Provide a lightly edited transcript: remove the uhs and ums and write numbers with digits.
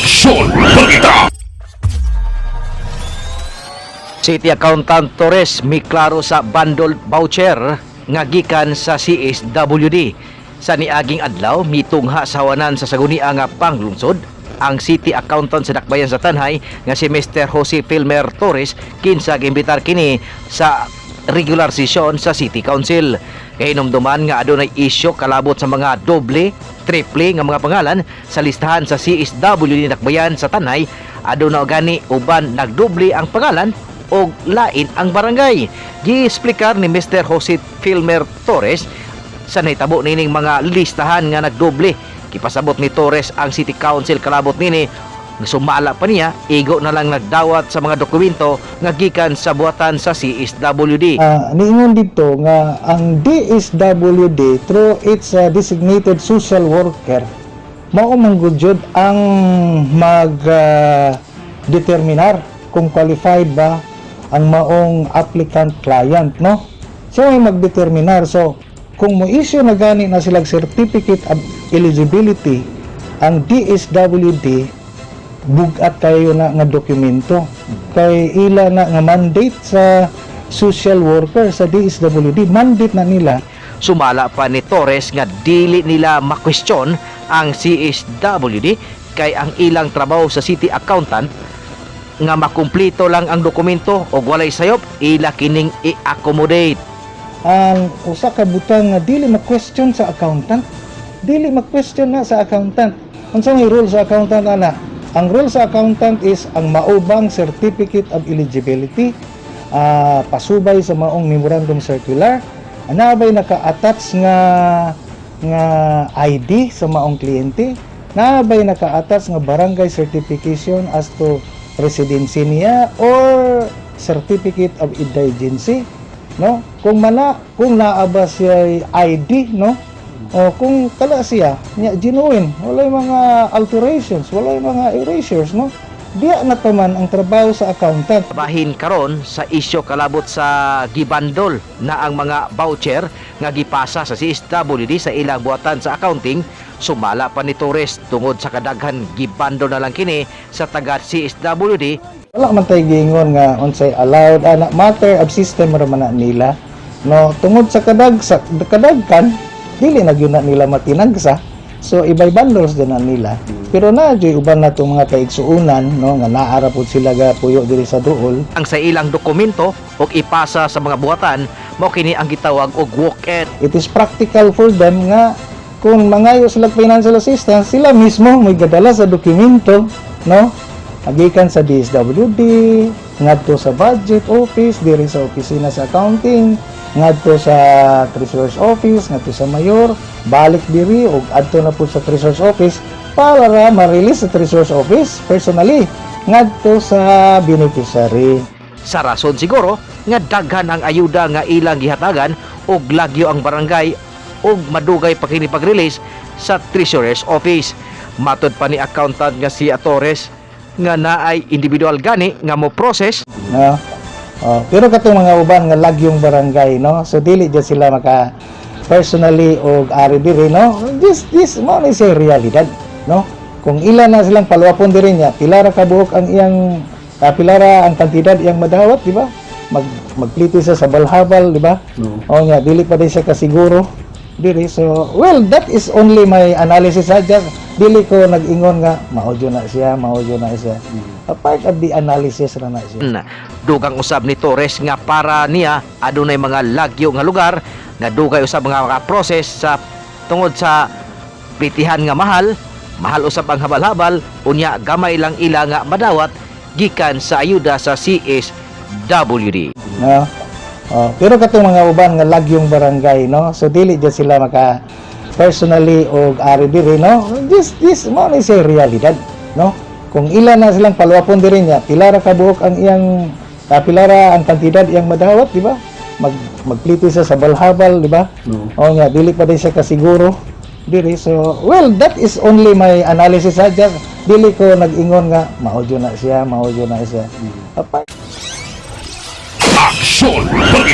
Aksyon Balita! City Accountant Torres miklaro sa bundle voucher nga gikan sa CSWD. Sa niaging adlaw, mitungha sa hawanan sa sangguniang nga panglungsod ang City Accountant sa Dakbayan sa Tanjay nga si Mr. Jose Filmer Torres, kinsa giimbitar kini sa regular session sa City Council. Kahinumduman nga adunay isyu kalabot sa mga doble, triple nga mga pangalan sa listahan sa CSWD Dakbayan sa Tanjay, aduna gani uban nagdoble ang pangalan og lain ang barangay. Giexplikar ni Mr. Jose Filmer Torres sa nahitabo nining mga listahan nga nagdoble. Gipasabot ni Torres ang City Council kalabot nini. Sumala pa niya, igo na lang nagdawat sa mga dokumento nga gikan sa buhatan sa CSWD. Niingon dito nga ang DSWD through its designated social worker mao man gud jud ang mag determinar kung qualified ba ang maong applicant client, no? So may magdeterminar. So kung mo issue na gani na silang certificate of eligibility ang DSWD, bugat kayo na nga dokumento kay ila na nga mandate sa social worker sa DSWD, mandate na nila. Sumala pa ni Torres nga dili nila makwestiyon ang CSWD kay ang ilang trabaho sa city accountant nga makumplito lang ang dokumento og walay sayop, ila kining i-accommodate. Ang usa ka butang nga dili ma-question sa accountant, dili ma-question na sa accountant. Unsa may role sa accountant ana? Ang role sa accountant is ang maubang certificate of eligibility, pasubay sa maong memorandum circular, anabay naka-attach nga nga ID sa maong kliyente, naabay naka-attach nga barangay certification as to residency niya or certificate of indigency, no? Kung mana, kung naa ba siya ID, no, o kung kala siya nya genuine, walay mga alterations, walay mga erasures, no, diya na taman ang trabaho sa accountant. Bahin karon sa isyu kalabot sa gibandol na ang mga voucher nga gipasa sa CSWD sa ilang buhatan sa accounting, sumala pa ni Torres tungod sa kadaghan gibandol na lang kini sa taga CSWD. Wala man tay giingon nga unsay allowed ana, matter of system ra man na nila, no? Tungod sa kadag sa kadagkan, dili na gyud na nila matinagsa, so ibay bundles din na nila. Pero na jud uban na tong mga kaigsuonan, no, nga naa ra pud sila ga puyo diri sa duol. Ang sa ilang dokumento og ipasa sa mga buhatan, mao kini ang gitawag og walk-in. It is practical for them nga kung mangayo sila financial assistance, sila mismo may gadala sa dokumento, no, agikan sa DSWD ngadto sa budget office, diri sa opisina sa accounting, ngadto sa treasurer's office, ngadto sa mayor, balik diri ug adto na pud sa treasurer's office para ra ma-release sa treasurer's office personally ngadto sa beneficiary. Sa rason siguro nga daghan ang ayuda nga ilang gihatagan og lagyo ang barangay og madugay pa kini pag-release sa Treasurer's Office. Matod pa ni accountant nga si Torres nga naay individual gani nga mo process. No? Oh, pero katong mga uban nga lagyong barangay, no, so dili jud sila maka personally og ari diri, no? This mao ni siya realidad, no? Kung ila na silang paluwapon diri niya, pila ra ka buok ang iyang pila ra ang kantidad iyang madawat, di ba? Magpliti siya sa balhabal, di ba? O nga dili pa din siya kasiguro diri. So well, that is only my analysis ha. Just dili ko nag-ingon nga mao jud na siya, mao jud na siya. A part of the analysis ra na siya. Dugang usab ni Torres nga para niya adunay mga lagyo nga lugar nga dugay usab mga process sa tungod sa plitihan nga mahal, mahal usab ang habal-habal, unya gamay lang ila nga madawat gikan sa ayuda sa CSWD. No? Oh, pero katong mga uban nga lagyong barangay, no, so dili jud sila maka personally og ari diri, no? This mao ni siya realidad, no? Kung ila na silang paluwapon diri niya, pila ra ka buok ang iyang pila ra ang kantidad iyang madawat, di ba? Magpliti siya sa balhabal, di ba? O nga dili pa din siya kasiguro diri. So well, that is only my analysis ha. Just dili ko nag-ingon nga mao jud na siya, mao jud na siya. A part Aksyon Balita!